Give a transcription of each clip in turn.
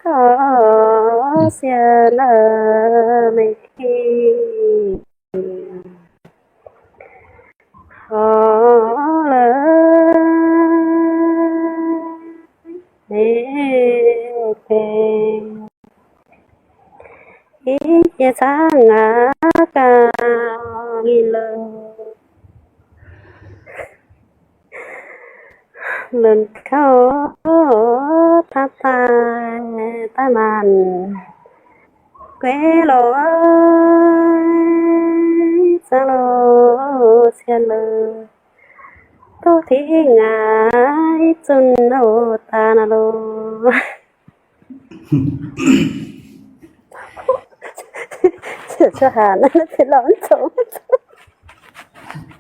Dorh sienx meih king horc lorqc, meih tengx yie cangv aqv gauh ninh lorqc. Lunx kouv taux daaih, daaih maanc gueix loz, za'loc cien loz, duqv tingx aqv, zunh oc daaih naaiv loz.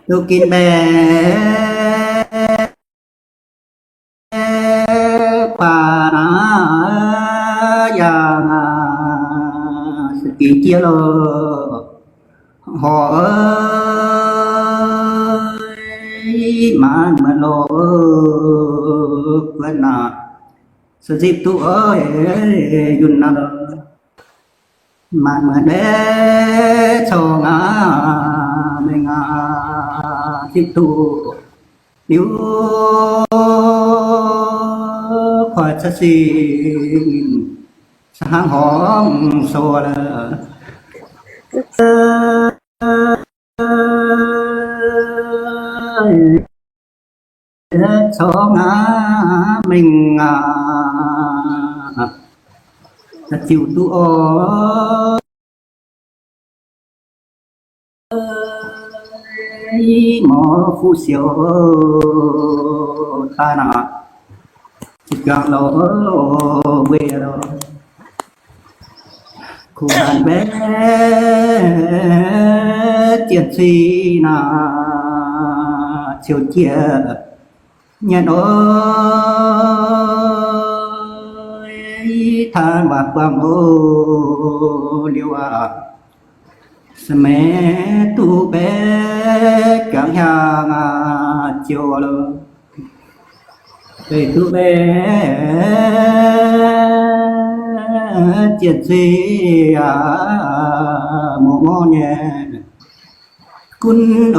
Duqv ginv mbaeqc kuaax naaiv yangh, se bic jiex loh, horc maanc muotc loh, guonv naaic, se nzipc duqv oix yunh naaiv loh. Maanc muotc mbaeqc corc aac, mengh aac, nzipc duqv liuz, koi cav sing, se hnangv horngz sou lorqc. Corc aac, mengh aac, ziux duqv oix morz fuqv siouc daaih naaic, ziqc juangc loh, mbuo loh, kuv hanc mbaeqc jiex cing naaic, ciouv jiex nyienh oix, taan waac buangh oc liuz aac, se meih duqv mbaeqc juangc hiaangx aac, ziouc loh, meih duqv mbaeqc jiex cing aac, muoz-muoz nyei gunv oix,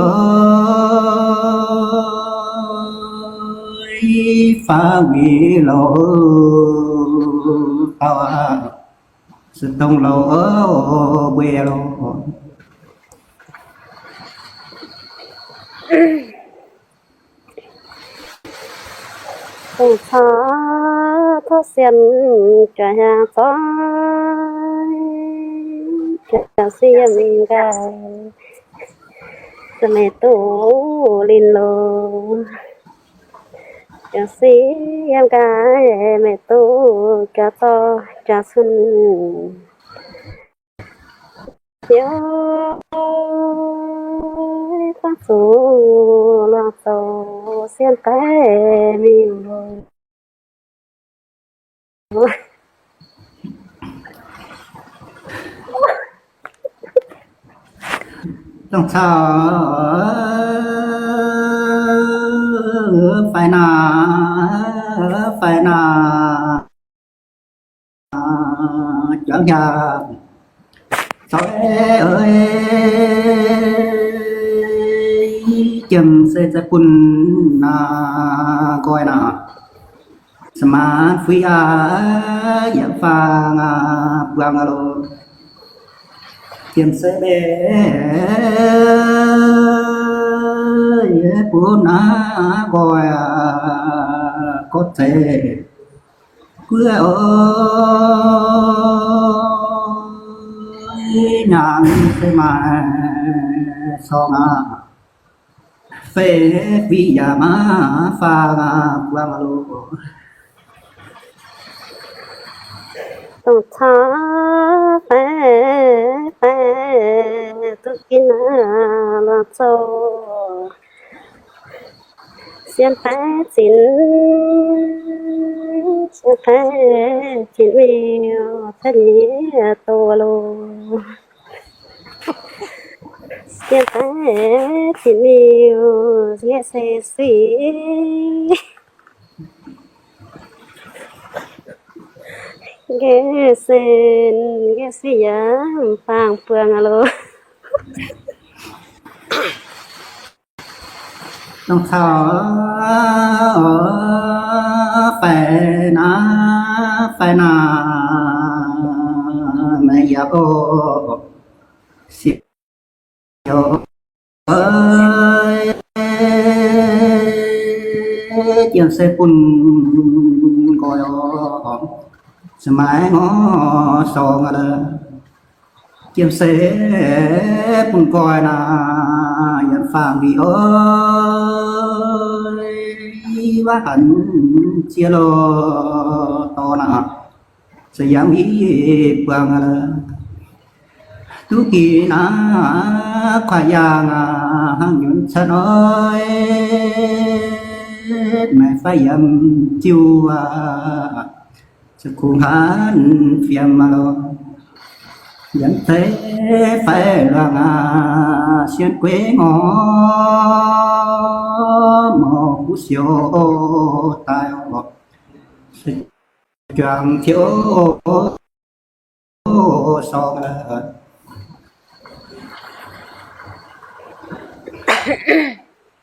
faang mi'aqv loh, dauh aac, se dongh loh, mbuo loh. Dongh caux tov sien juangc hiaangx zoih, juangc sieqv yiem nqaai, se meih duqv linh loh. Juangc sieqv yiem nqaai, meih duqv jaax zorqv jaax cun. Ziouv, fangx zuqc luangh zoux sien daic miuc. Dongh caux faix naaic, faix naaic, juangc hiaangx zoih, jiem se za'gengh bun nqoi naaic, se maanc fuix aqv, yaac faang buangh loh. Jiem se mbaeqc bun nqoi gorqv-zeiv guoqv oix, nyaanh se maaih corngh aqv, feix fiqv yaac maiv faang buangh loh. Dongh caux faix, faix duqv ginv luangh zoux sien faix zinx, sien faix zinx miuc cuotv nyei doz loh. Sien faix zinx miuc nyei se sic. Nqaeqv se, nqaeqv se yaac faang buangh aqv loh. Dongh caux faix naaiv, faix naaiv, meih yaac oc, siec Jiem se bun nqoi oc, se maiv ngorc sorng aqv. Jiem se bun nqoi naaic, yaac faang nqi oix, waac hanc jiex loh dorh naaic, se yaac i buangh aqv. Duqv ginx naaiv kuaaiv yaangh aac, hnangv nyunc canh oix, meih fai yiem jiu aac, se kungx hanc fiem aqv loh. Yiem zeiv fai luangh aac, sienx gueix ngorc, mouc huv siouc daaih oc, se juangc ziouc sorng aqv.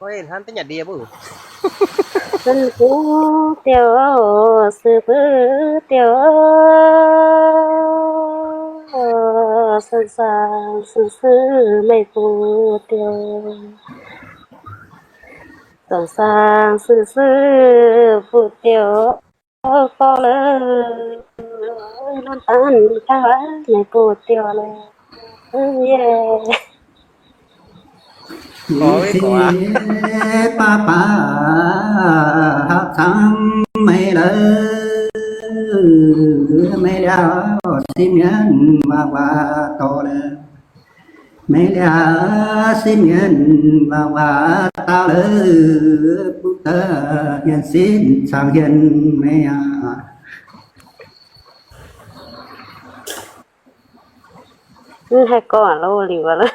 Hnamv duqv nyei ndie mbuo. Sen fuv diuh, se fuv diuh, saeng-saeng se se meih fuv diuh. Saeng-saeng se se fuv diuh. Gorngv lorqc, lunx daaih meih buoz diuh lorqc. Yie se baav baav hauv camv meih lorqc, meih liaauc sin mienv waac waac dorh lorqc. Meih liaauc sin mienv waac waac dauh lorqc, butv daaih hmien sin cangx hmien meih aqv. Mv haih gorngv loh, liuz loh.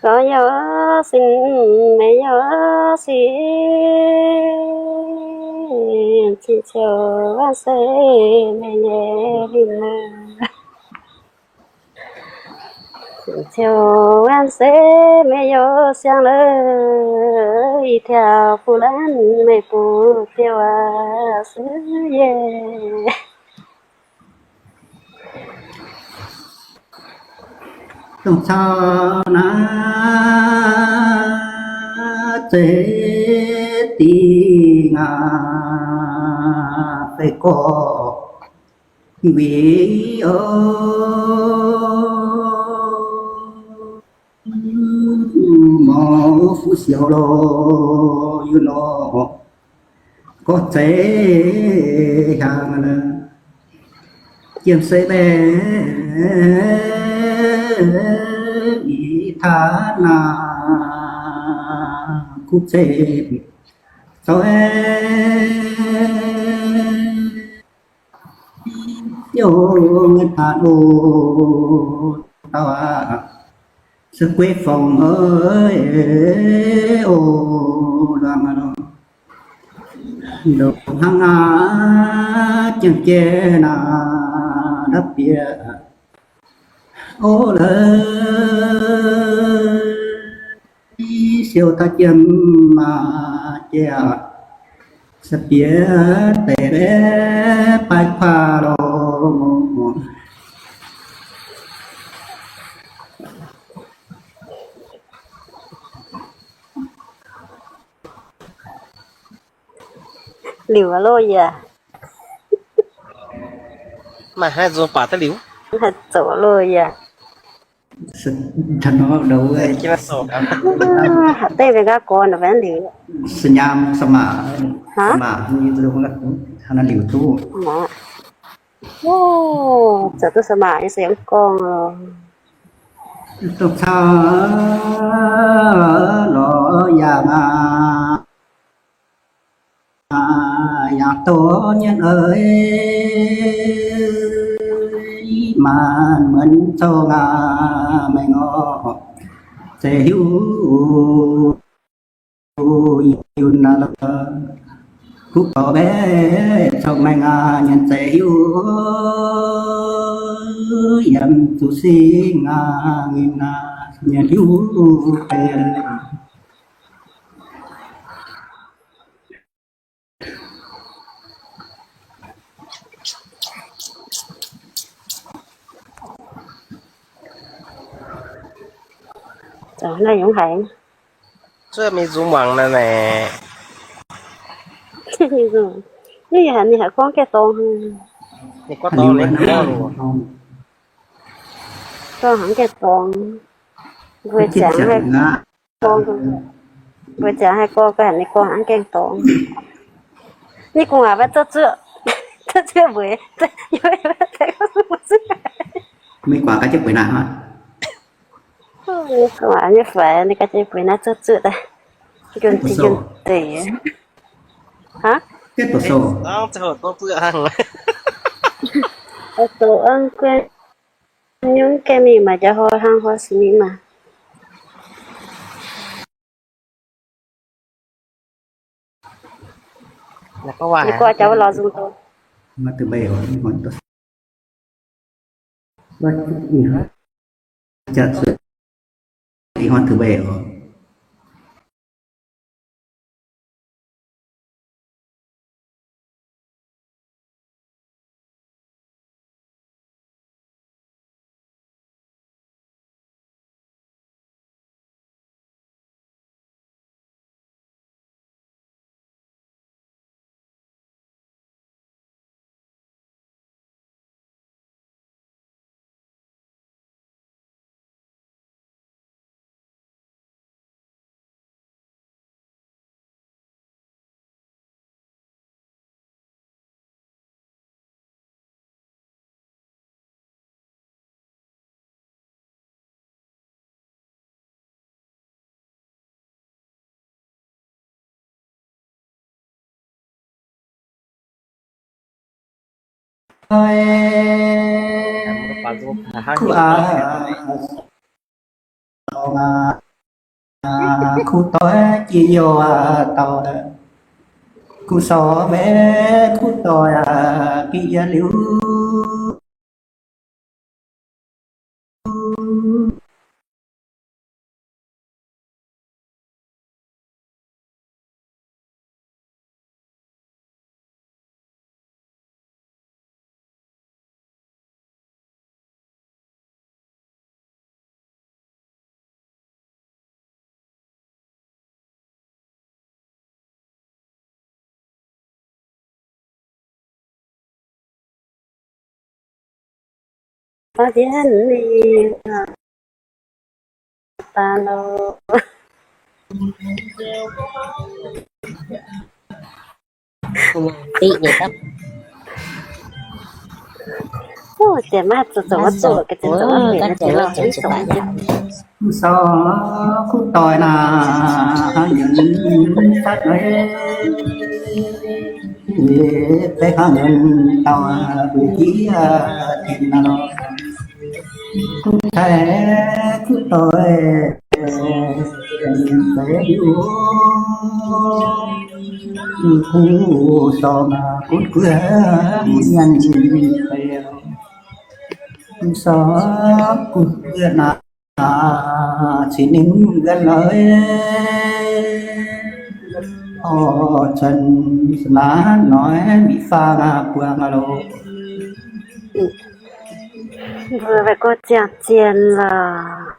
Gorngv yaac sin, meih yaac sin, cing ciou wan se meih nyei lingh. Cing ciou wan se meih yaac siang lorqc, ih tiauv fuqv lanv meih buoz diuh aqv, se yie. Dongh caux naaiv zeiv dingh aac, fai gorqv nquix oc, mouc fuqv siouc loh, yie nor gorngv zeiv hiaangx aqv. Jiem se mbaeqc ih taav naaic kuv zeiv zoih youh taav loh dauh aac, se gueiv fongc oc, o, luangh aqv. Ndongc hnangv aqv, jiem jiex naaic ndapv bieqc o lorqc, siou taux jiem maah jiex, se bieqc deix mbaeqc baaix kuaax loh. Liuz aqv loh yaac. Maaih haaix nzung baac daaih liuz? Haaix zoux loh yaac. Haaix deix mbuo nqa'haav gorx nor, liuz. Hnangv? Liuz duqv. Zoux duqv สมัคร nyei se mv gorngv loh. Dongh caux lorz yaac aac, yaac dorh nyei eix, maanc muonz zoux aac, meih ngorc zeiz hiuv yunh aqv loh. Kuv dorh maiv cong maengh aqv, nyanc zeiz hiuv yiem zuqc singx aqv, nginh aqv, nyanc hiuv deix. Zuov mingh nzung muangx naaic. Ninh haiz gorngv gaengh dorngx. Ninh gorngv dorngx, ninh gorngv hnangv gaengh dorngx. Mbuo ziangx haih gorngv, mbuo ziangx haih gorngv gaax, ninh gorngv hnangv gaengh dorngx. Ninh gu'nguaaz maiv zuqc zuoqv, zuqc zuoqv mbueix. Maiv guaax ga'jiex bueix naaiv. Gu'nguaaz nyei faix, ninh ga'jiex bueix naaiv zuqc zuoqv daaih. Njunh deix, njunh deix. Haaix, zoux ong guei nyungc gaengh mingh maaih jaax hoi hnangv hoi six minv maah. Ninh gorngv jaax wuov lorz nzung doz. Kuv toi jiex youh dauh, kuv sou maiv kuv toi aqv, bieqc yietc liuz. Sou kuv toi naaic, hnangv nzuonx fatv nor, deix hnangv nzuonx dauh mbuo jiex tengx nor, kuv taaih kuv toi, kuv sou naaic gunv guoqv nyanc, kuv sou gunv guoqv naaic, cingx ninh nzuonx lorqc. Orv, cen naaiv noic mi'fang buangh loh. Mbuo meih gorngv ziangh zien lorqc.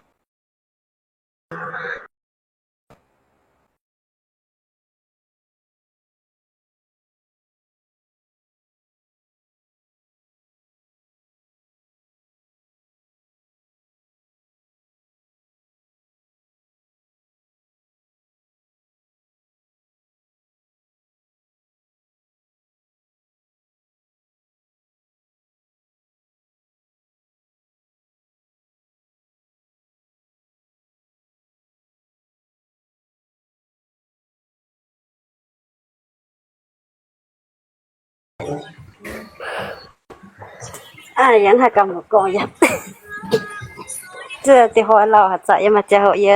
Aa, yie haih gamh nziex gorngv yaac, zuov deix hnoi lauh haaix zanc yie maaih ziangh hoc yie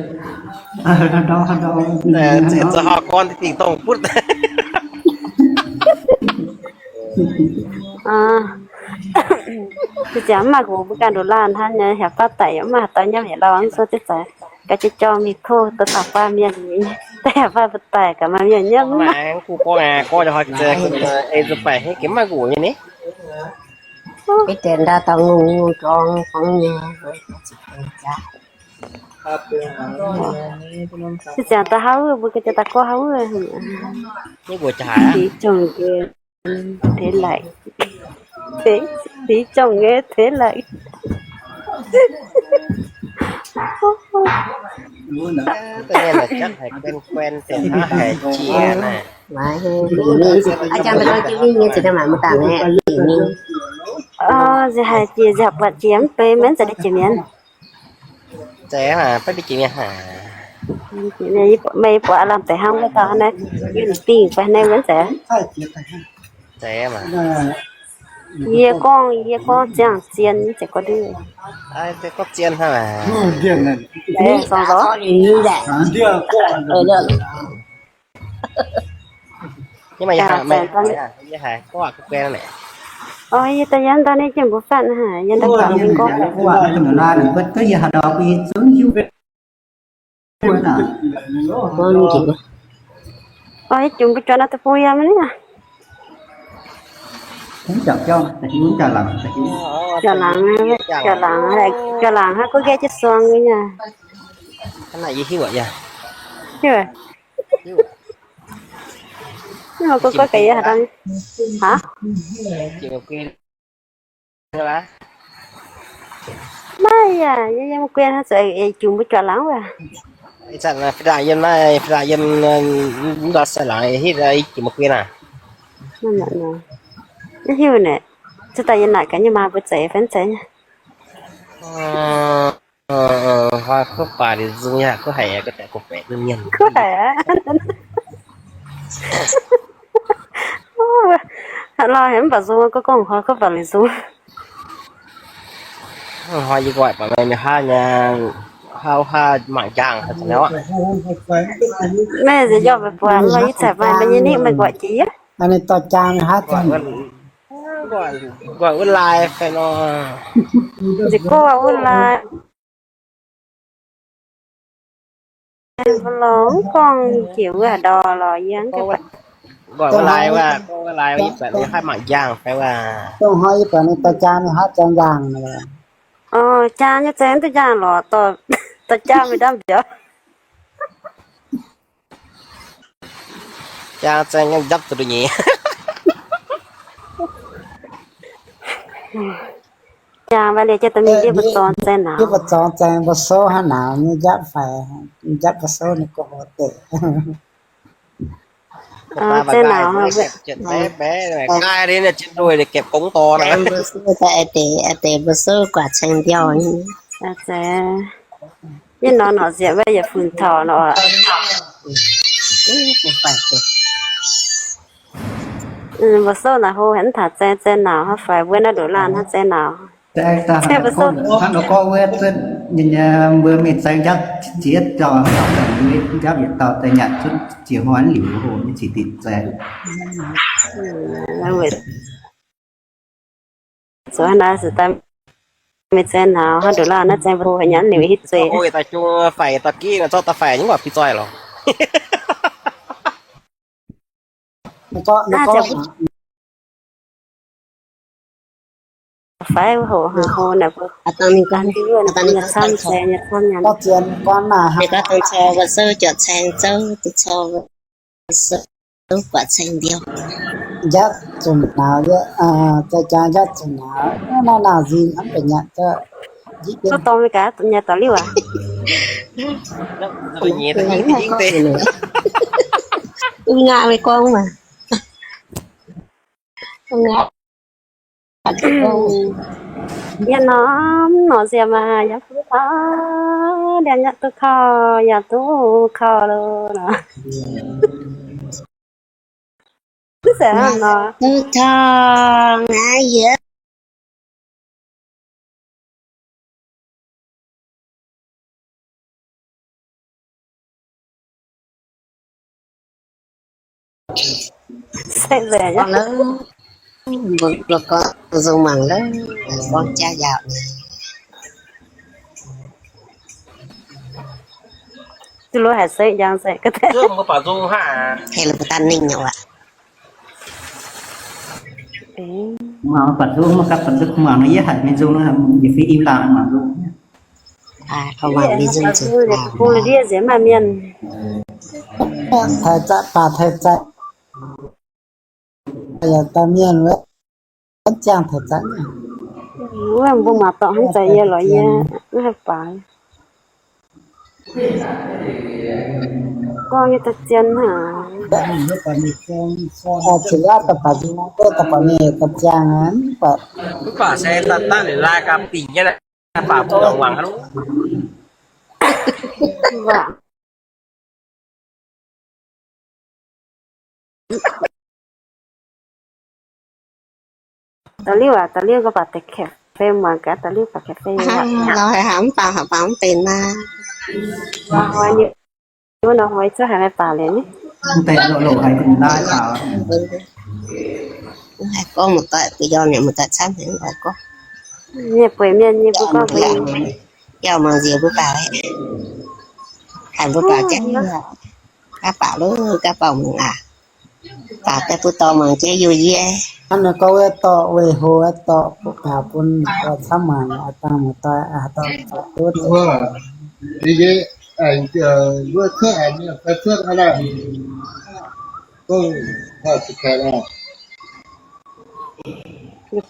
Zieqc zoux haaix gorn dingh dongh butv. Ziouc mv maaih nqox mbuo ganh ndoqc laanh hnangv nyei, heuc faanv daic yaac mv maaih haaix dauh nyiemv yietc lauh, mv zuqc ziouc za'gengh jiex jorm mingh tov deix taux faanv mienh, deix faanv daic gaax maaih mienh nyiemv. Gorngv aqv, gorngv aqv, ei nzunc baeqc haaix gemh mv maaih nqox nyei ni. Se ziangx daaih haaix wuov, mbuo ganh jiex daaih gorngv haaix wuov. Fingx jongc nyei, teix laaic. Fingx jongc nyei, teix laaic. Nziex haic jiex, nziex buatc jiex mv bei, maiv zeiz jiex mienv. Meih buatc aav lamh deix hnangv wuov dauh naaiv, yie dingh fai naaiv wuov zeiz. Yie gorngv, yie gorngv ziangh zien mv zeiz gorngv ndiev. Yie daaih yiem daaih ninh jienv mbuo fatv, yie daaih gorngv mingh gorngv. Oix jomc mbuo juangc naaiv deic-bung yiem ni. Juangc laangz, juangc laangz, juangc laangz hnangv guov nqaeqv jienv suang nyei. Hiuv, guov guov ga'yie haaix dangh. Aa, maiv yaac yiem guien hnangv, zuqc jomc mbuo juangc laangz wuov. Yiem, yiem mv ndortv sai laangz hitv jomc mbuo guien aac. Maiv hiuv naaic, zuqc daaih yie naaic gaax nyei maa mbuo zeiz fai mv zeiz nyei. Hnoi kuv baac liuz nzung yaac kuv haic, kuv haic aqv. Lorh haic mv baac nzung, gorngv gorngv hnoi kuv baac liuz nzung. Hnoi yie nqoi baac meih haav nyei, haav haav mangc jangh haic aqv. Meih nziex yaac meih buatc lorh, yie caux meih, meih nyei nitv meih nqoi jiex yie. Nqoi wuov lai fai nor. Nziex gorngv wuov lai. Mbuo lorz mv gorngv jiex wuov haaix ndau lorz yie mv gorngv wuov lai, gorngv wuov lai yie buatc ninh haav mangc jangh fai wuov. Dongh hnoi yie buatc ninh dorh jaa mingh haav zoux njaangh. Orv, jaa nyei zengx duqv njaangh lorz, dorh jaa mingh ndamv mbiauz. Jaa zengx njapv duqv nyei. Jaa mbaih liuz jienv da'mingh ndiev mbu'zorng zaeng nauz. Ndiev mbu'zorng zaeng mba'souv hnangv nauz nyei njapv faix, njapv mba'souv ninh gorngv deix. Zaeng nauz, deix mba'souv guaax caeng ndiouh. Yie norm norqc ziepc maiv yietc fun taux nor. Mba'souv naaic hlo haic, mv taux zaeng, zaeng nauz hnangv fai mbuo naaiv ndoqc laanh hnangv zaeng nauz. Zaeng mba'souv hnangv nor gorngv wuov, mbuo mingh zaeng njapv ziex dauh, njapv yietc dauh zaeng nyanc zunv jiex hnoi liuz hlo mv cingx dingc zaeng. Zuqc hnangv naaiv se daaih mingh zaeng nauz hnangv ndoqc laanh naaiv zaeng mba'souv haic, nyanc liuz hitv zueiz. Faix dauh gih zorqv daaih faix nyei waac bizoih lorqc. Faix hoc hlo naaic mbuo, ninh gorngv camv zaeng nyei camv nyanc. Ninh gorngv dongh cou mba'souv juoqc caeng zouv, dongh cou mba'souv guaax caeng ndiouh. Njapv zuqc nauz, zaeng jaa njapv zuqc nauz, naaiv nauz nzing hnamv deix nyanc duqv. Gorngv dorng mingh gaax, nyanc dorh liuv aac. Mv ngaatc meih gorngv maah. Yie norm norm nziemc aac, yaac duqv kaux, yaac duqv kaux, yaac duqv kaux loh nor. Mv zeiz hnangv nor. Duqv tong aqv yie. Mbuo gorngv nzung mangc lorqc, gorngv jaav yaauc naaic. Duqv luov haic se njang se, hei, mbuo daaih ninh nyei waac. Mangc baac nzung, mangc gaax baac nzung, mangc nor yie haiz mingh nzung nor, yie fih im laangc mangc nzung. Mangc mingh nzung, bung la'ndiev nziex maaih mienh. Taaih zaqc baac taaih zaqc. Yaac daaih mienh wuov, ziangh taaih zaqc. Wuov mbuo mangc dorngc hnangv zaqc yie lorqc, yie mv haih baac. Gorngv nyei da'zien haic. Mv baac se daaih daaih liuz lai gaax bingc nyei, baac mbuo wangc haaix Da'liuv aac, da'liuv ga'baac deix kaeqv fei muangx gaax, da'liuv baac kaeqv fei. Lorz haic, mv baac haic baac mv benx maah. Wuov nor hnoi cuotv haic, maiv baac liuz ni. Mv haih gorngv muoz-doic, mbuo yiem naaic muoz-doic camv haic, mv haih gorngv. Mienh bueix mienh nyei mbuo gorngv mbuo yiem. Yaac mangc nziex mbuo baac, haiz mbuo baac jienv, gaav baac loh, gaav baac mangc aac. Baac daaih bun dorh mangc jienv yie. Hnangv naaiv gorngv wuov dorh weih hlo, dorh baac bun camv mangc, dangh muoz-doic, dorh duqv.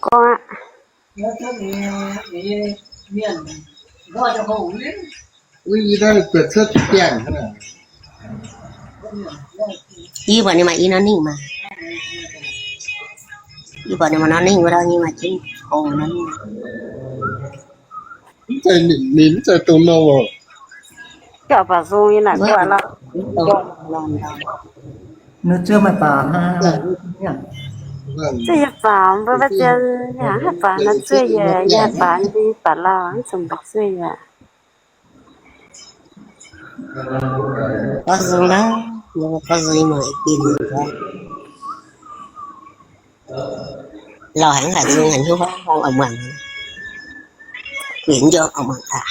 Gorngv aqv. Yie buatc ninh maaih i norm ningh maah. Yie buatc ninh maaih norm ningh wuov dauh, yie maaih jienv hong norm ningh. Ninh mv zeiz dongh nouh oc. Jauv baac zong yie naaic buatc lorqc. Ninh zuov maaih baac hnangv. Zuov yie baac mbuo maiv zien, yie hnangv haih baac nor zuov yie, yie haih baac yie baac lauh, mv zungh baac zuov yie. Gorngv zong naaiv, gorngv zong yie mangc ih gin. Lauh haic, haic zong haic, hiuv hong hong oix muangx. Guix njormh oix muangx aqv.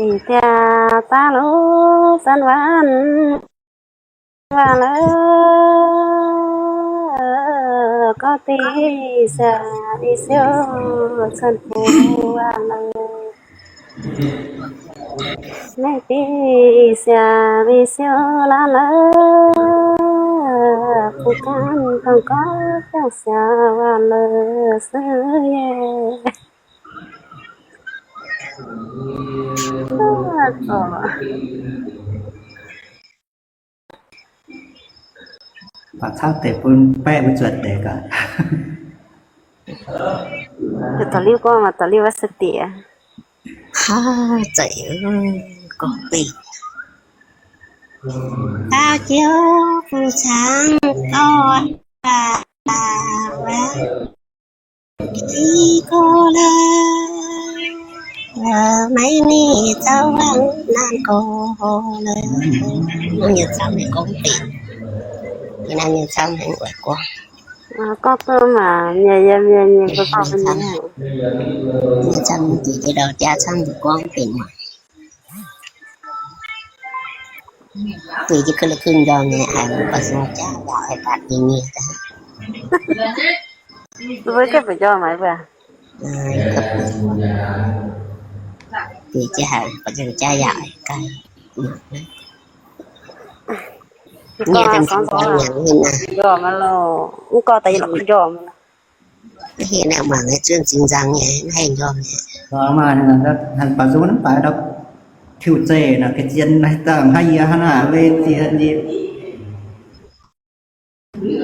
Ih diaah daav loh zanc waanc, waanc la'gaih, gorngv deix siang i siou cuotv bung waanc la'gaih. Naaiv deix siang i siou la'gaih, bun gaanv dongh gorngv siang waanc la'gaih se yie. Baac camv deix bun baeqv mbuo zuotc deix gaax. Da'liuv gorngv maaih da'liuv wuov se diex. Haa, zeiz gorngv deix. Daauh jiex fu cangx gauh baac wuov. Maiv ni zauv wangc naanc gorx lorqc. Mv nyei camv gorngv benx. Yie naaiv nyei camv maiv oix gorngv. Gorngv duqv maac, mienh yiem mienh nyei mbuo gorngv nyei. Nyei camv deix jiex ndau jaav camv mbuo gorngv benx maah. Bueix jienv ga'la'kunh njormh nyei, haiz mbuo baac sung jaax ndau haiz baac nyei nyei daaih. Mbuo gengh bueix njormh maiv mbuo. Bueix jienv haiz baac sung jaax yaac ganh. Mv gorngv daaih yie lorqc njormh. Heh naaiv mangc naaiv zuonv zingh nzang nyei, mv haih njormh nyei. Baac nzung naaiv baac ndau tiuv zeih naaic ga'zien naaiv dangh haaix yie hnangv naaic wei ziex nyei.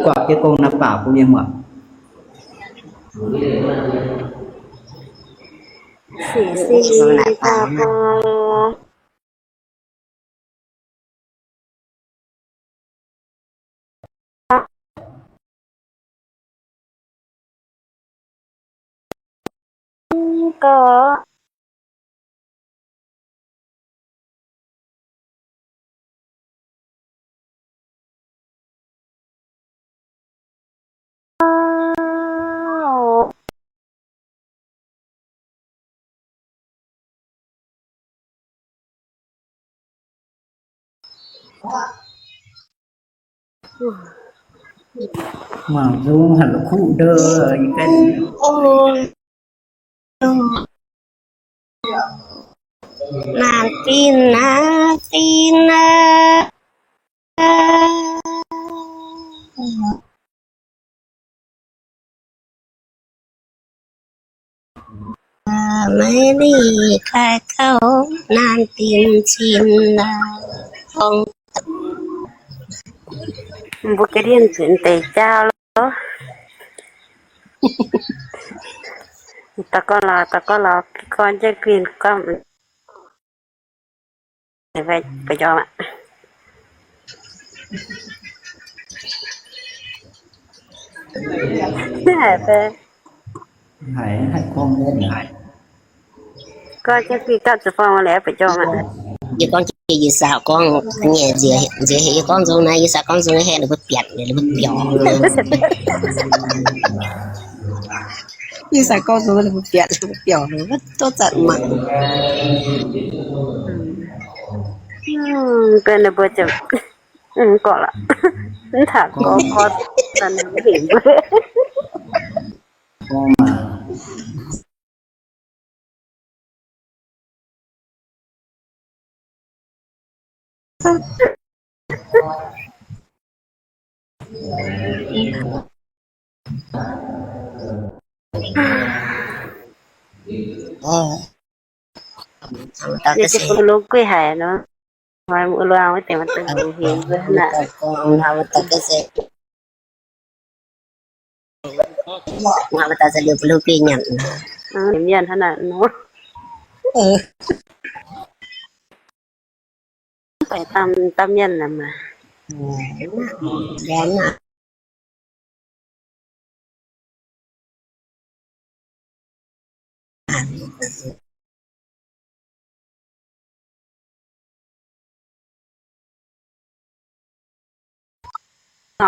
Guatc jienv gong naaiv baac bun mienh muangx. Sic sin daaih baac gorx. Mangc nzung haic la'kuqv ndou. Naanc dinh naaiv dinh naaiv. Maiv lih kai gauh naanc dinh cin laaix. Mbuo ga'ndiev deix jauv lorqc. Dauh gorngv lorz, dauh gorngv lorz, gorngv jienv guinh gorngv. Gorngv jienv guinh gapv zuqc fong lorqc, ba'jormh aqv. Yie gorngv jiex yie saau gorngv nyei nziex, nziex heuc yie gorngv nzung naaiv, yie saau gorngv nzung heh, ninh mbuo biatc, ninh mbuo biaux. Yie saau gorngv nzung ninh mbuo biatc, ninh mbuo biaux, ninh mbuo duqv zanc mangc. Mv baac ninh mbuo ziouc mv gorqv lorqc. Mv taux gorngv gorngv daaih ninh mbuo hingh mbuo. Ninh se bun lungh guih haic nor. Hnoi mbuo luang wuov deix maiv dungx hingh mbuo hnangv. Mienh hnangv naaic nor. Daaih daaih mienh naaic maah.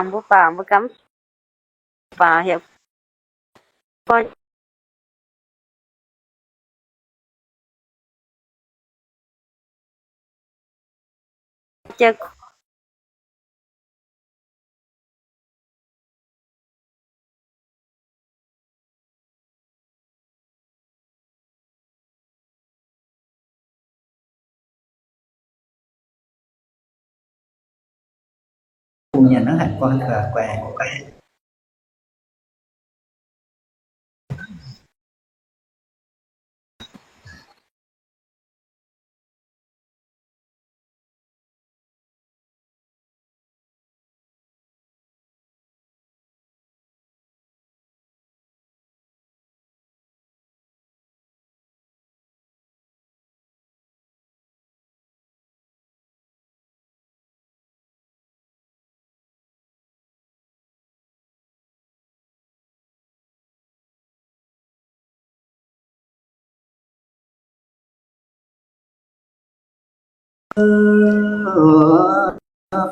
Mbuo faaux mbuo gamh faaux heuc gorngv Mienh hnangv haaix guai guai.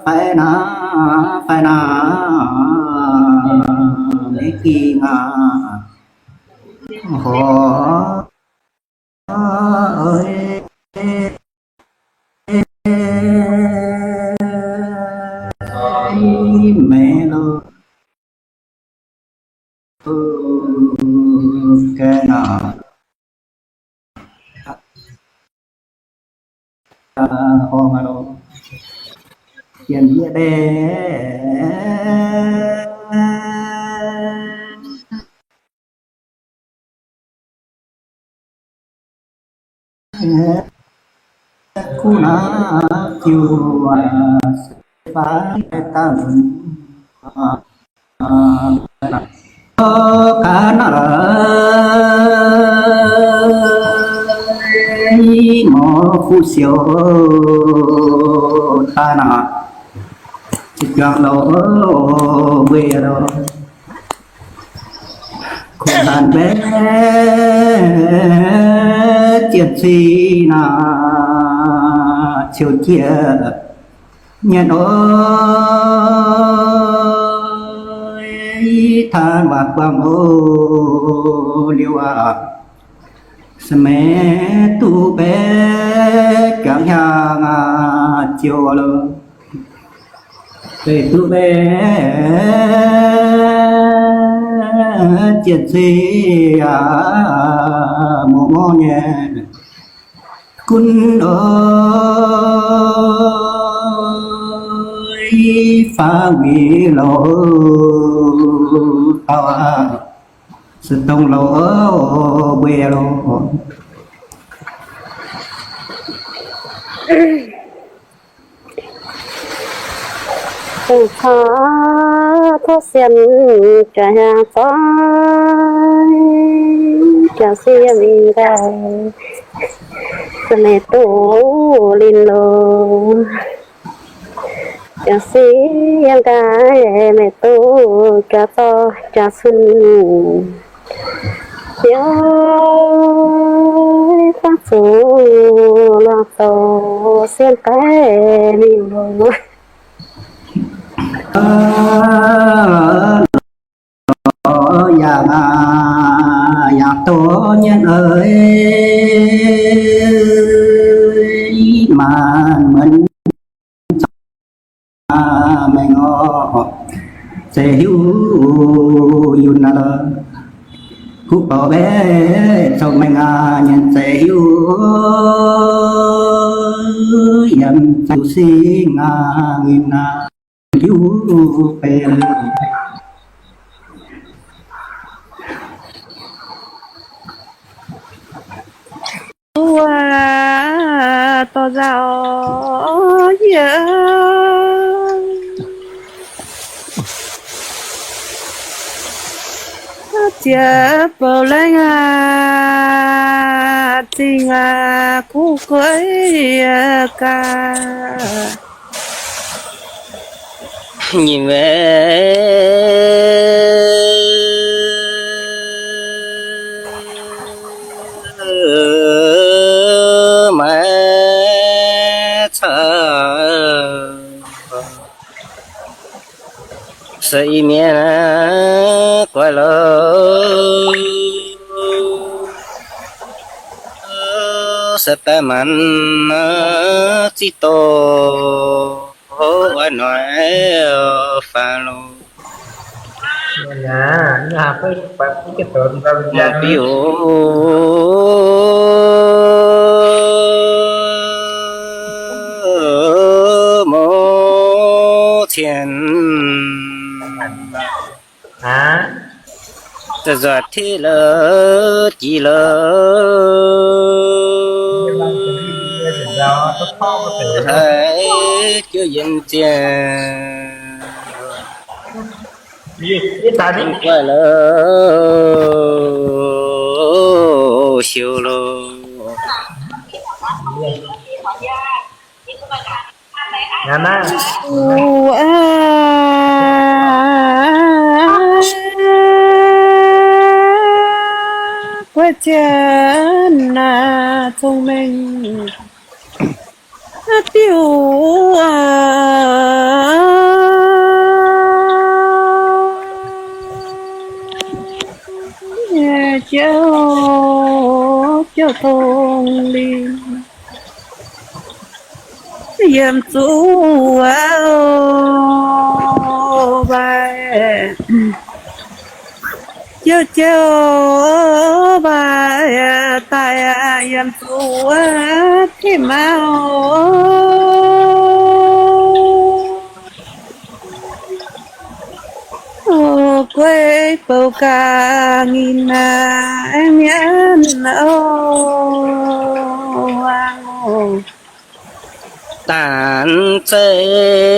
Fai naaiv, fai naaiv, maiv ging aqv. Horc maiv lo ga'naaiv. Horc maiv lo, jien yie deix. Kuv naaiv jiu fai daaih. ga'naaiv, mor fuqv siou daaih naaic, ziex juangc louc mbuo lorqc. Kuv hanc mbaeqv jienv cing naaic, ciou jieqv nyei oix, taan waac buangh oc liuz aac, se maiv duqv mbaeqv juangc hiaang ziouc lo. Beiv duqv mbaeqv jienv cing aac, mouc ngorv nyei gunv oix, faaux wuic louc dauh aac, se dongh louc mbuo lorqc. Dongh caux tov sien jaax hiaang zoih, jaax siev yiem nqaai, se maiv duqv linh loz. Jaax siev yiem nqaai, maiv duqv jaax zorqv jaax cun. Ziouv fangx zuqc luangh zoux siev nqaai mingh loz. Yaac, yaac doz nyei eix, maanc muonz maengx oc, zeiz hiuv yunh aav lorqc. Kuv bouc mbaeqc cong-mengh aac, nyienz zeiz hiuv yiem zuqc singx aac, nginh aac, hiuv beiv. Wuov dorh nzauh yie, ziex bouh laengh aac, zingh aac, kuv gueiv gaax. Nyei maiv maiv caux se i mienh guai lo, se daaih maanc ziqv doz oix noic faaux lo. Mangc biux mouz cien nzuonx tiqv lo jiex lo, haiz jiouv yiem zienh guai lo, siou lo. Aav, guai jienv naaic cong-mengh diuh aac, jauv jauv dongh lingh yiem zuqc mbaih, jauv jauv mbaih daaih yiem zuqc tim maauh. Guei bouh ga'nginh aengx mienh oc, dangc zeiv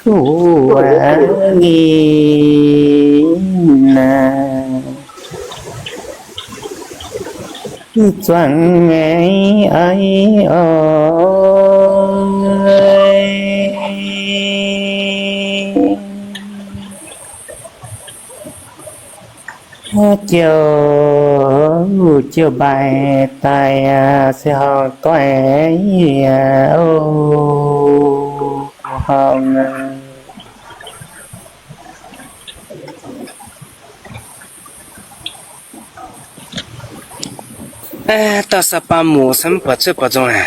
kuv nyei naaic, zuangx nyei aiv oc. Jiouv, jiouv mbaih daaih se horngh goiv aqv oc, horngh aqv. Dauh saa baa muoc se mv buatc cuotv buatc nzung aqv.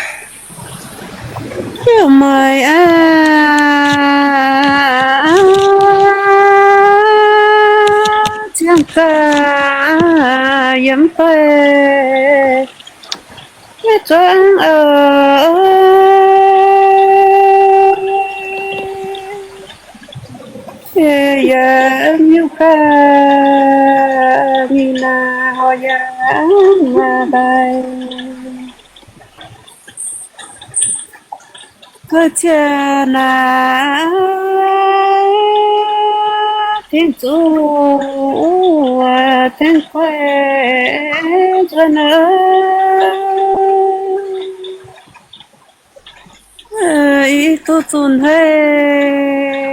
Yie maaih aqv, ziangh gaax yie mv bei, yie zuangx oc. Yie yaac nyungc gaax mingh naaic horc yaac maiv daaih. Ga'ziex naaic Tin-Hungh tengx kuaaiv nzuonx oc. Ih duqv zunh haic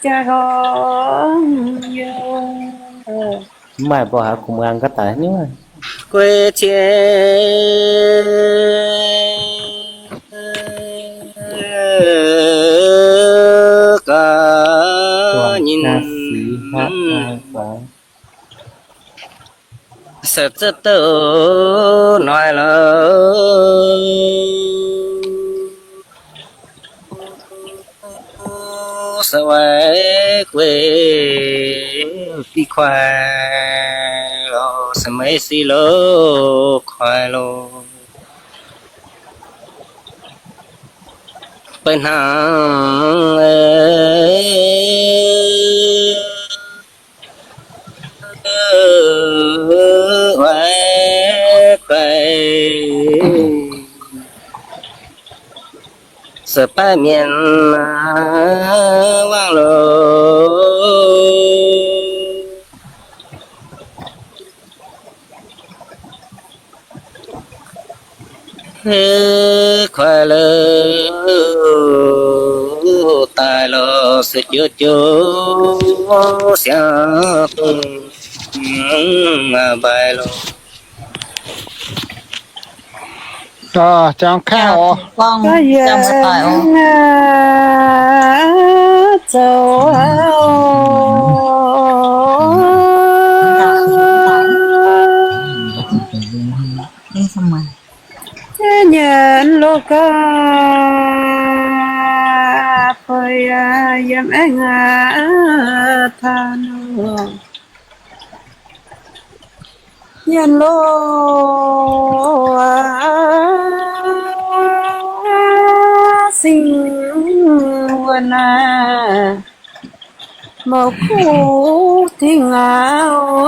jaa-horngh youh. Mv maaih mbuo haaix kungx muangx ga'daic nyei. Guei cie ga'nyinh se zieqv douh noic lorqc. Se weic guei diqv kuaaiv lorqc, se maiv siqv loz kuaaiv loz. Beiv hnangv oix guai se baav mienh wangv loz. Kuaaiv loz daaih lorqc, se joux joux siangx dongh mbaih loz. Ziangx kaiv oc. Zoux nyienx loz gaax fai yiem aengx taux nor. Nyienx loz singx wuonh naaic, mouc kuv dingh aac.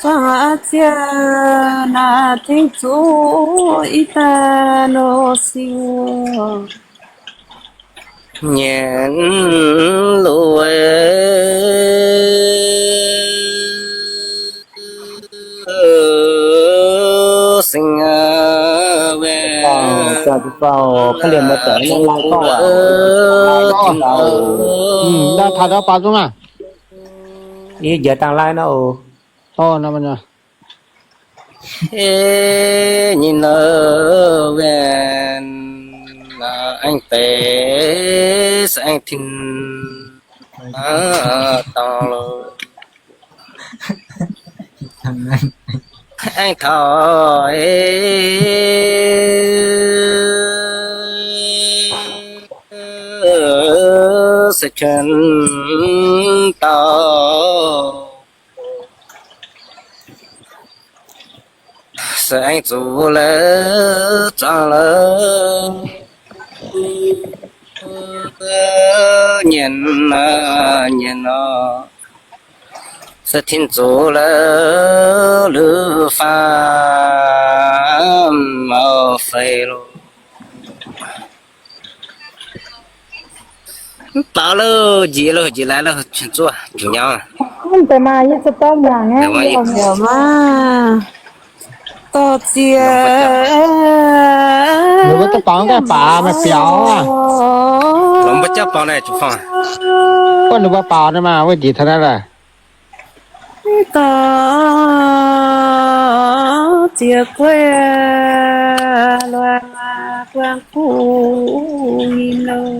Zangc ziex naaic tengx zuqc i daaih nor siou. Nyienx loz singx wuonh, daaih taux ndau baaux zungv aac. Yie njiec dangh laaiv nor oc. Nyei nor, aengx deix se aengx tin dorngx loh. Aengx taux se qiemx dauh se aengx zuqc la'zuqc zuangx la'zuqc nyienx, nyienx nor, se tin zuqc la'zuqc faam mauv fei loh. Mv baac loh, njiec loh, njiec laaix loh, zuov, zuqc nyauv. Mv deix maah, yie zuqc dorn mangc aqv. Dorh ziex, ninh mbuo daaih baaux gaax baac maaih biaux aqv. Gorngv ninh mbuo baaux naaiv maah, wuov njiec taux naaiv laaih. Dorh ziex gueiv loz-hnoi buangh kuv nyei loh.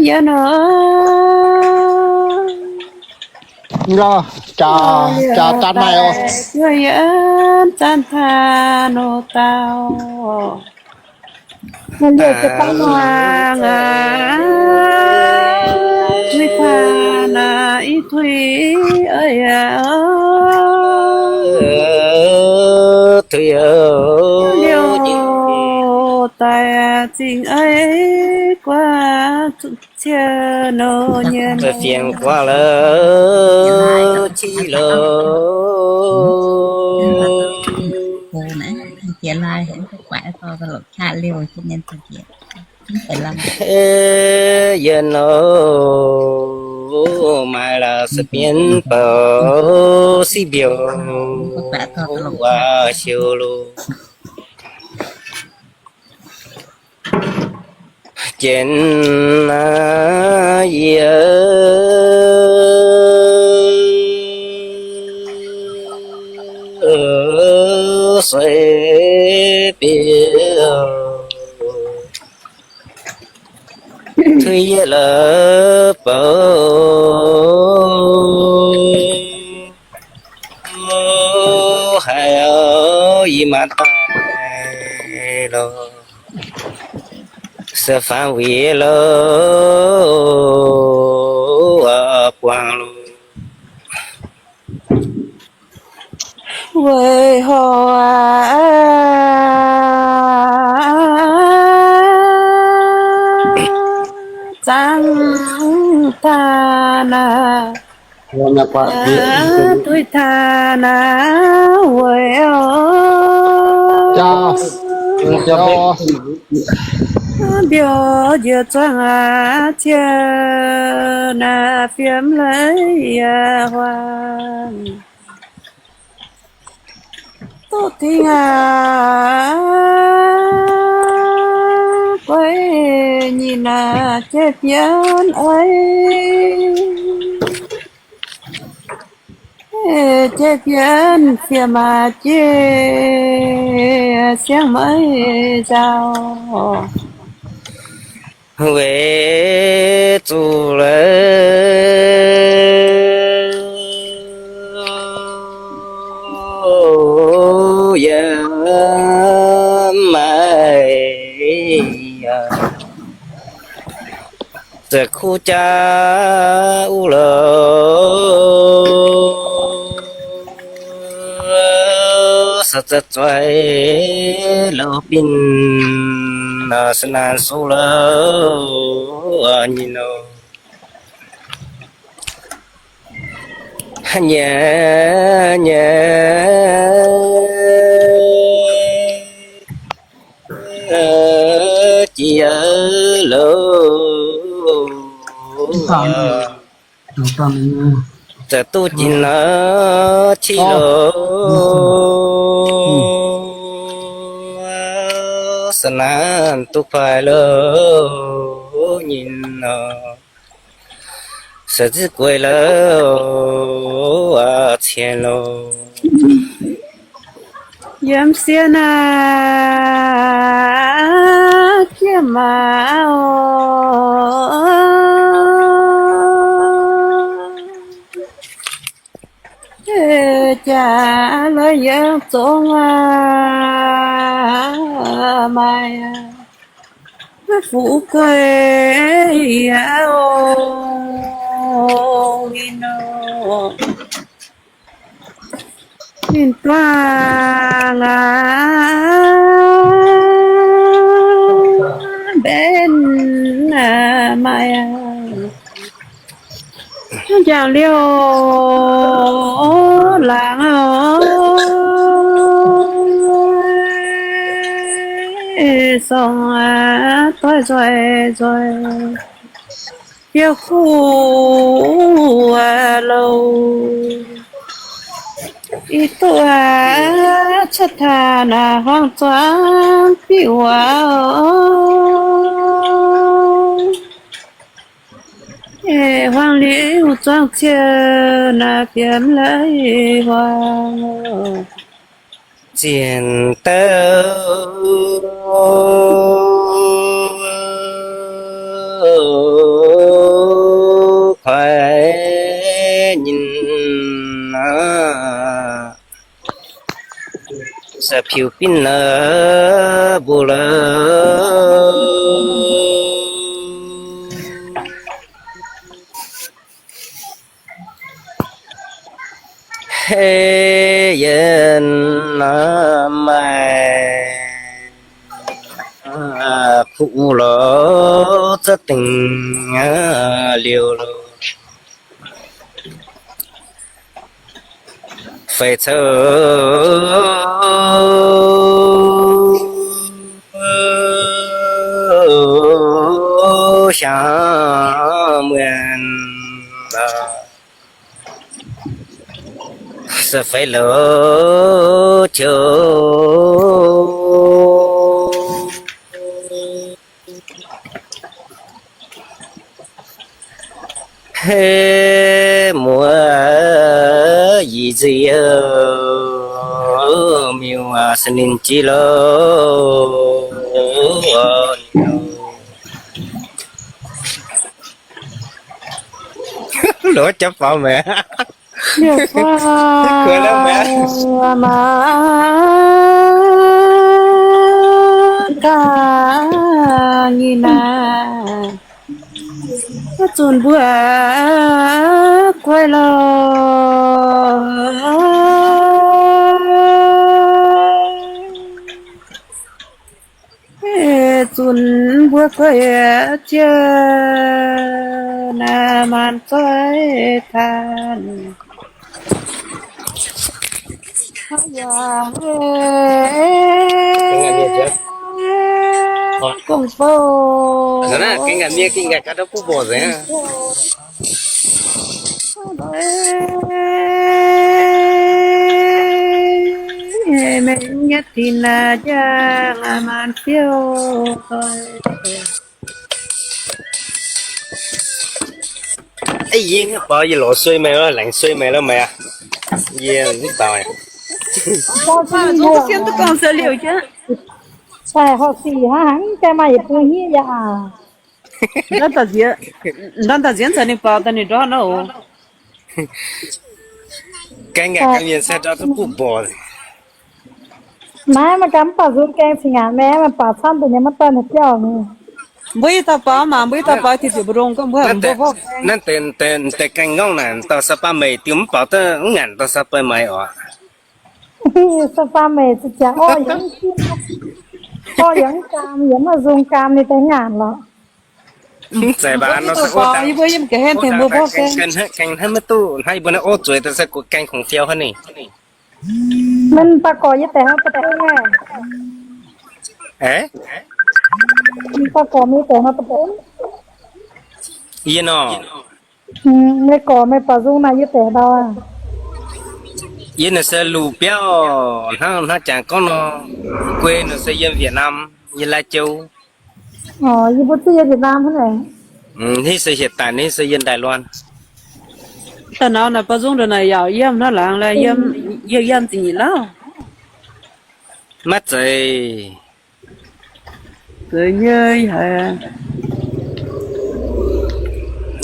yie nor. Jaa, jaa, jaa naaiv oc. Duqv yie zanc taaih nor dauh. Liouh jiex daaih mangc aqv, tuix taaih naaiv i tuix, eix yaac, tuix yaac, liouh daaih zingh eix guaav cie nor nyei fienx guaav la'qiex loh. Yie nor maaih la'sic mienh bouc siqv mbiouc siou loh. Jienv naaiv yie sueih bieqc, tuix yietc la'bouc haic, yie maiv daaih loh. Se faanv wiex loh, buangh loh. Weic hoc aqv, zanc taaih naaiv, tuix taaih naaiv weic oc. Mbiouh njiec zuangx aqv, cie naaiv fiem leiz yaac huaang. Duqv dingh aqv, guaix nyinh naaiv jiex bienv eix, jiex bienv fiem aqv, jiex siang maiv nzauh. Weic zuqc la'maih yiem maaic, se kuv jaax wuov loh, se zoih loh binh, se naanc sou loh nyei nor. Nyei, nyei, jiex loh, za'duqv jiex nor, qiv loh, se naanc duqv kuaaiv loh nyei nor. Se ziqv gueix loh, cien loh. Yiem sieqv naaiv jiex maaic oc. Jaax lorz yiem zongx aqv, maaic fu'juv gueix aqv oc, ninh nor. Ninh duqv aqv, mbenc maaic aqv. Njang liouh laangz oc, sorng doix nzoih nzoih, biouv kuv loh. Ih duqv cuotv taux naaiv huaang zuangx biuv oc. Huaang liuz zuangx ziouc naaiv bieqc mv leiz huaang. Zien douc kuaaiv nyei aqv, se piux binv la'buo la'buo. Hei yien naaiv maaih kuv lorz za'dengc liouh loh. Feix coux hiaangx muonc, se feix loz-joux. Hei muoz yie nziex miuc se ninh jiex loh. Loz jauv faaux meih. Kuv lov meih. Ga'nyeic naaiv, zunc mbuo guai loh. Zunc mbuo guai jiex naaiv maanc zoih taanc. Gong-bou. Mengh nyatv dinc naaic njang maanc biouv doic. Yie mv baac yie lorz suei meih loh, laengz suei meih loh meih aqv. Yie mv baac daaih horpc sic hnangv, daaih maaih yietc bung hniev yaac aac. Ndortv daaih nzienz caux ninh baaux daaih ninh ndortv nor oc. Gaeng ngaengc ganh mienh se ndortv duqv buov mborqc. Naaiv maaih ganh mv baac nzung gaeng cingx ngaanc maengx, maaih baac camv deix nyei maiv dorh naaiv biauv nyei. Mbuo yie dauh baaux maah, mbuo yie dauh baaux diuh diuc mbu'ndongx gorngv mbuo haic mbuo mborqv gaeng. Naaiv deix gaeng ngongh naaic dauh sa'baav meic diuh mv baaux duqv mv ngaanc dauh sa'baav meic oc. Sa'baav meic ziqc ziangx orv yaac mv gaam, yaac mv nzung gaam ninh deix ngaanc lorqc. Mv zeiz baac nor se orv dangx, yie mbuo yiem ga'hlen tengx mbuo mborqv gaeng. Gaeng hnangv maiv duqv hnangv yie mbuo naaiv orv zueiz daaih se gaeng kungx fiou hnangv ninh. Mienh baac gorx yie deix hnangv deic-bung aqv. Aav, mienh baac gorx mienh deix hnangv deic-bung. Yie nor, meih gorx meih baaux nzung naaic yie deix ndau aqv. Yie naaic se luc biauv hnangv, hnangv jangx gorngv nor, guei naaic se yiem Việt Nam, yiem Lai Châu. Yie mbuo zuqc yiem Việt Nam hnangv naaic. Hitv se hieh daaih, hitv se yiem Đài Loan. Da'nauz naaic baaux nzung ndongc naaic yaac yiem hnangv laangz, yiem, yiem zingh nyeic lauh. Maiv zeiz. Zeiz nyei haic.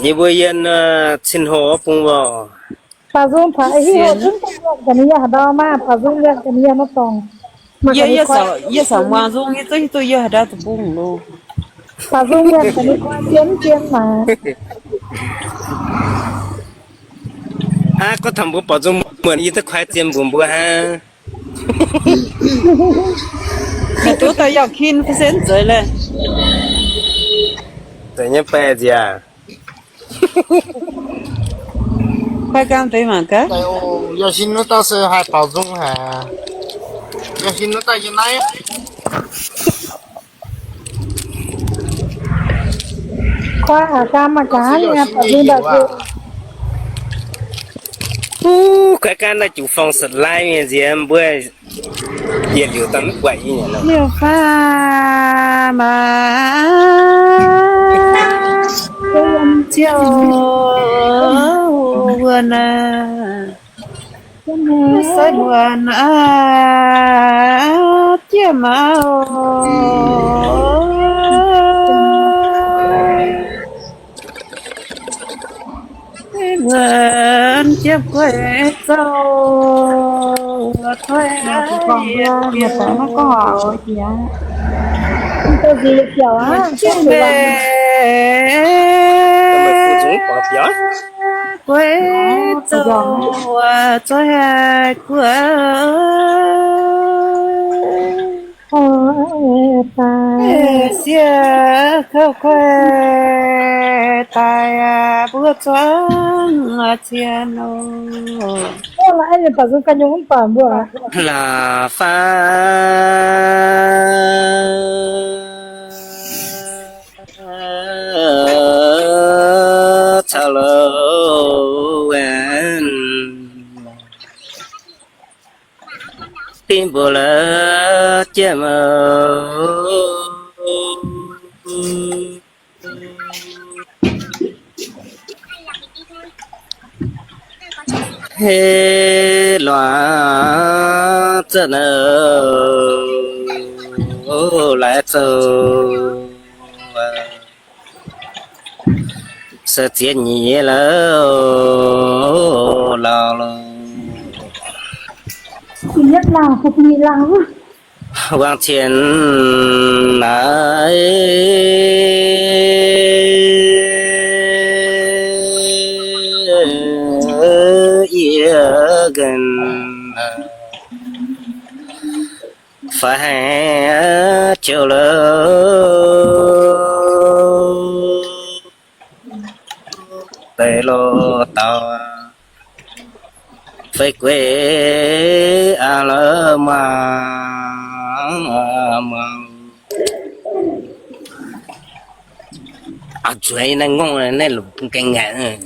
Yie mbuo yiem Cin Ho bung woc. Baaux nzung taux Cin Ho zungv daaih yiem ga'naaiv yiem haaix ndau maah, baaux nzung yiem ga'naaiv yiem naaiv dorngx. Yie, yie caux muangx nzung, yie zungv hiuv duqv yiem haaix ndau deic-bung loh. Baaux nzung yiem ga'naaiv koi zien mv zien maah. Aav, gorngv taux mbuo baaux nzung muonc, yie duqv koi zien mbuox mbuo hnangv. Mingh duqv daaih yauh kin fai se mv zeiz laeh. Zeiz nyei baeqc nziaauc. Koi gaam deix mangc gaax. Yauh sin wuov dauh se haih baaux nzung haic. Yauh sin wuov dauh yiem naaiv. Koi aqc gaam mangc gaax, baaux nzung ndau. Kuv koi gaam naaiv jux fong sa'laaix mienh nziex mbuo yietc liuz daaih mv buatc nyei. Liouh faah maah, ziouc wuonh aac, sai muonc aac, jiex maah oc. Muonc jiex gueix zouv, toi aac, muonc jiex mbaeqc gueix zouv, toi aac, gueix sieqv kouv gueix daaih mbuo zuangx zien oc. La'faav caux loz-wen, dinh mbuo la'jieqv mouc. Heh luangx za'nauz laaix zoux, se ziex nyeic nyei la'oc, laauh loh. Wangc cien naaiv yie gen fai haiz jouh la'oc, deix loz-dauh fai gueix aqv la'maah muangx. A'zueiz naaiv ngongh naaiv longc gaeng ngaanc.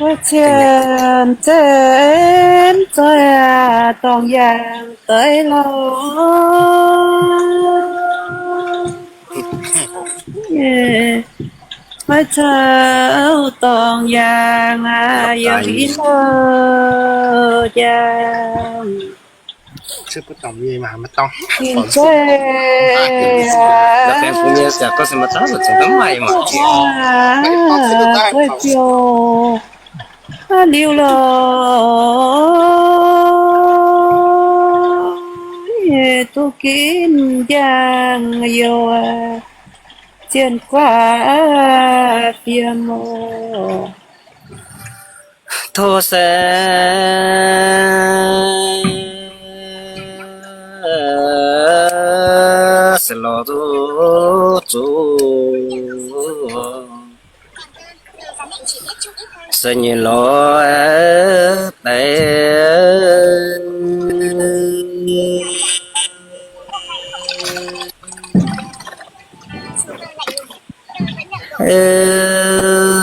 Wuov cien zenv zoih dorngx yaangh deix lorqc. Maiv caux dorngx yaangh aqv, yiem i louh jaax. Gengh zeiv, zeiv biouv liuz lorqc, duqv ginv njang youh, zien guaav fiem oc. Tov se se lorz duqv zuqc se nyei lorz deix.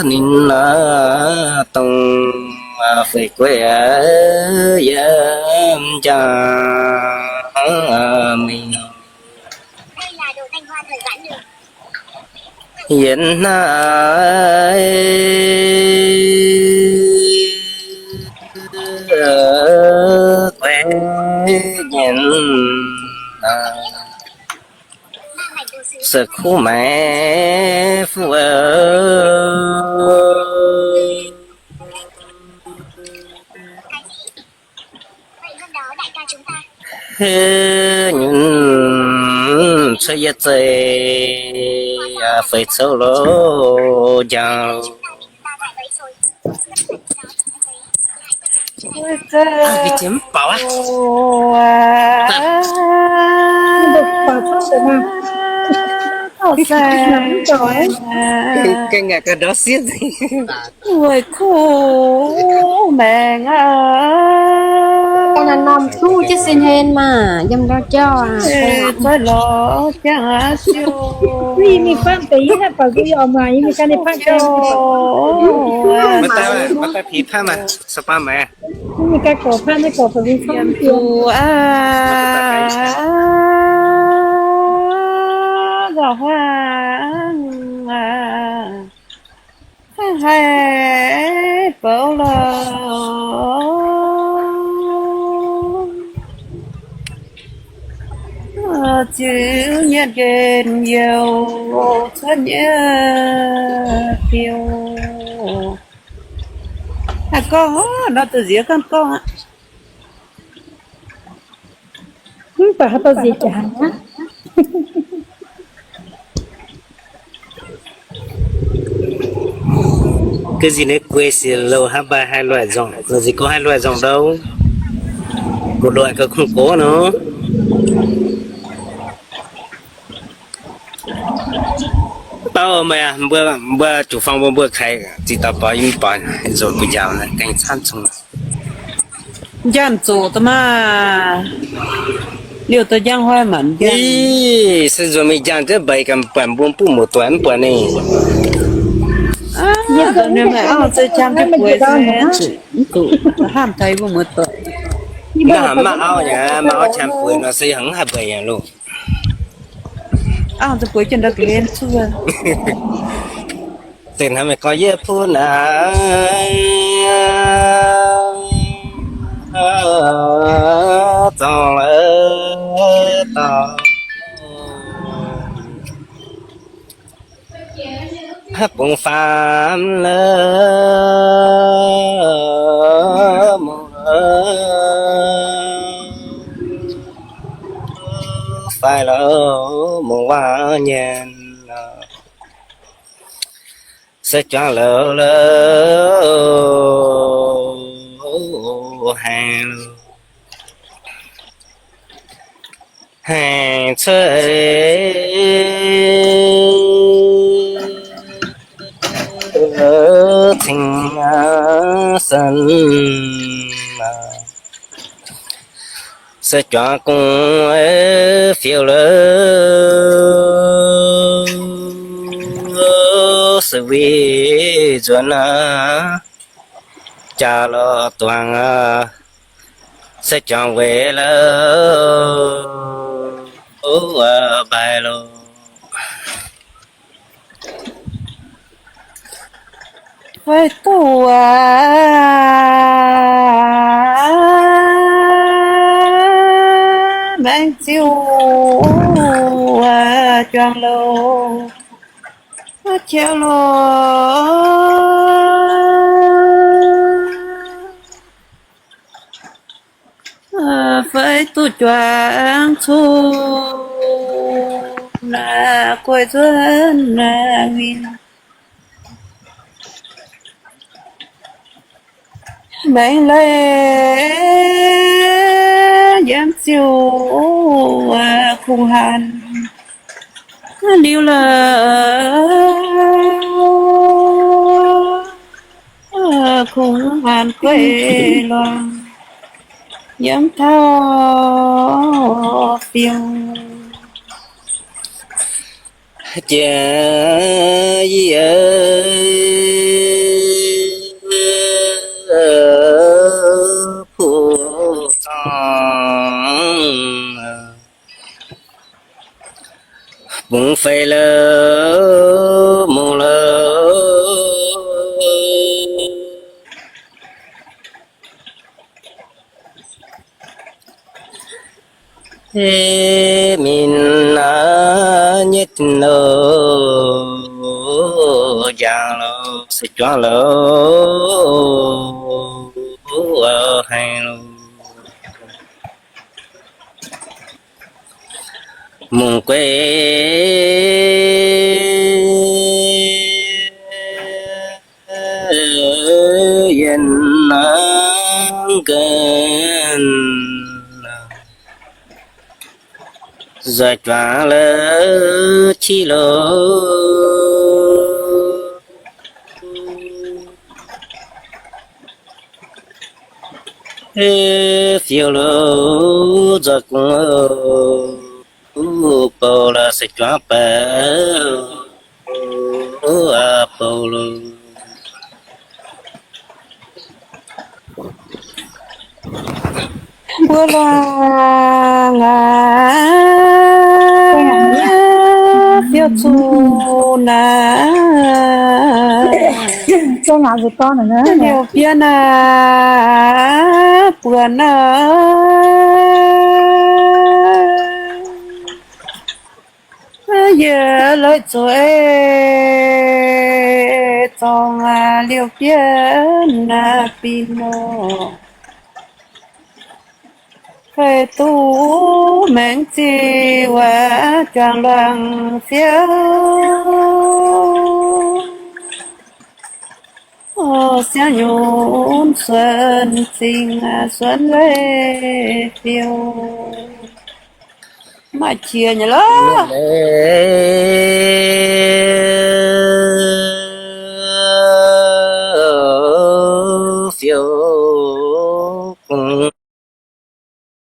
Ninh dongh feix gueiv yiem njang mingh. Yiem naaiv gueix nyei se kuv maengx fuqv heh nyunc cuotv yietv zeiv feix couv loz njang. Haih bouv lorqc, ziux nyienh nqemh youh cuotv nyei biouv. Haih gorngv nor, da'nziex gorngv gorngv aqv. Mv baac haaix dauh nziex jaax aqv. Ga'zinh nyei guei siec louh hnangv, mv baac haih loic nzongc, la'zinh gorngv haih loic nzongc ndouv, mbu'ndongx gauh kungx gox nor. Dauh meih aac, mbuo, mbuo zuqc fang mbuo, mbuo kaaix zinh dauh borx, yie mv borx, nzuonx mbuo njaaux naaic gengh camv cong. Njang zoqc da'maah, liouh daaih njang hnoi maanc njang. Ih, se nzuonx mingh njang jienv mbeix ganh buatc mbuo mv buov muoz-doic mv buatc ninh. Auv, mv zuqc, mv zuqc, hnamv taux mbuo muoz-doic. Mv haaix maiv auv nyei, maiv auv qan bueix nor se hmz haih mbeix nyei loh. Auv, mv zuqc bueix jienv ndau ga'hlen cuotv. Zinh hnamv meih gorngv yie pun naaic, zorngc la'dauh bungx faam la'muoz, fai la'muoz waac nyanc, se juangc la'louh haengh, haengh cuotv cing-sen, se juangc gong fiou la'louh, se winh nzuonx aqv, jaax lorqc duangx aqv, se juangc weic la'louh mbaih loh. Fai duqv aqv, juangc louh, qiex louh, fai duqv juangc cuqv naaic guei nzuonx naaic win. Maengx leiz yiem ziuh kungx hanc liuz lorqc, kungx hanc gueiv luangc yiem taux fiuv. Jiex yie puqv zorngh, bungx fei louh mungh louh. Min aav nyetv tin louh, njang louh, se juangv louh, haiz louh. Mungh gueiv yienh hnangv gen, nzoih juangc louh qiv louh, fiuv louh nzoih gong, bou louh se juangv bou, bou louh. Mbuo longc aqv, fiuv zuqc naaic, liouh biauv naaic buonc naaic. Yie lorz zuqc zorngh liouh biauv naaic binh nor, fai duqv maengx ziqc waac juangc luangc fiouv. Siang nyunc suonc zingh suonc leiz fiouv. Maaih qiex nyei lorqc.